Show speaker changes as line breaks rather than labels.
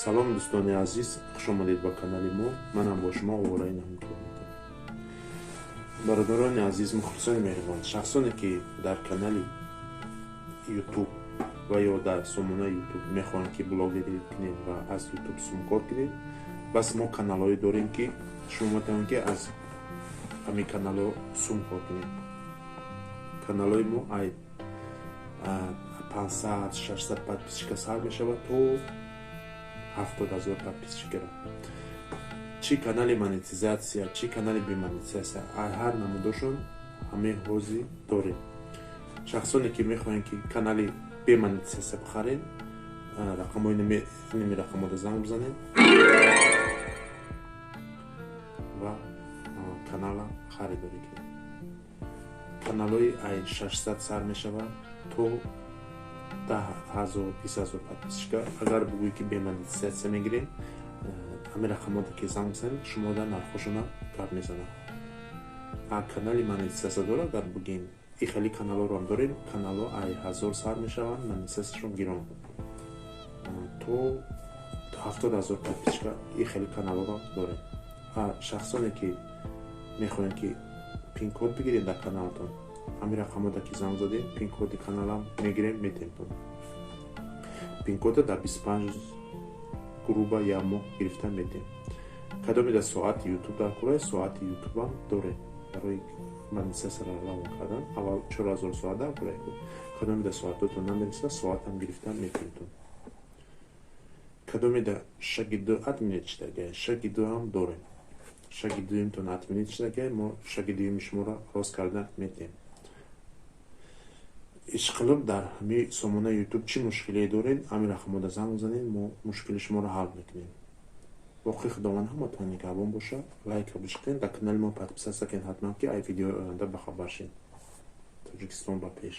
Салом, дӯстони азиз, хушомадед ба канали мо. Манам бо шумо овораи наҳум. Бародарони азиз, мухлисони меҳрибон, шахсоне, ки дар канали Ютуб ва ё дар сомонаи Ютуб мехоҳанд, ки блогерӣ кунед ва аз Ютуб сумкор кунед, бас мо каналҳое дорем, ки шумо метавонед, ки аз ҳамин каналҳо сумкор кунед. Каналҳои мо ай 500, 600 подписчика сар мешавад то 70 000 подписчикара. Чӣ канали монетизатсия, чӣ канали бемонетизатсия, ҳар намудошон ҳамаи ҳозир дорем. Шахсоне, ки мехоҳем, ки канали бемонетизатсия бихарем, рақамҳои ними рақамҳода занг бизанед ва канала харидорӣ кунед. Каналҳои ай 600 сар мешавад то 10 000, 20 000 подписчика. Агар бугӯӣ, ки бемонетизатсия мегирем, ҳамин рақамоте ки занг бизанед, шумо дар нархҳошона гап мезанад. А канали монетизатсия дора, агар бугем, и хеле каналҳоро ҳам дорем. Каналҳо ай 1000 сар мешаванд, монетизатсияшон гирон, то 70 000 подписчика и хеле каналҳоро дорем. А шахсоне, ки мехоҳем, ки пин-код бигирем дар каналтон, ҳамин рақамоте ки занг задем, пин-коди каналам мегирем, метемтон. Пин-кода дар 25 рӯз, грубо як моҳ гирифта метем. Кадоме дар соати Ютуб дар кора, соати Ютубам дорем барои монетизатсияро равон кардан. Аввал 4000 соат дар кора, кадоме дар соатотон намерасад, соатам гирифта метемтон. Кадоме дар шаги ду отменить шудагай, шаги дуам дорем. Шаги дуюмтон отменить шудагай, мо шаги дуюми шуморо рост карда метем. Ишқилиб, дар ҳамин сомонаи Ютуб чӣ мушкиле доред, ҳамин рақамода занг бизанед, мо мушкили шуморо ҳал мекунем. Боқӣ Худованд ҳаматон нигаҳбон боша. Лайка бишқен, дар канали мо подписаться кунед ҳатман, ки ай видеои оянда бахабар шед. Тоҷикистон ба пеш!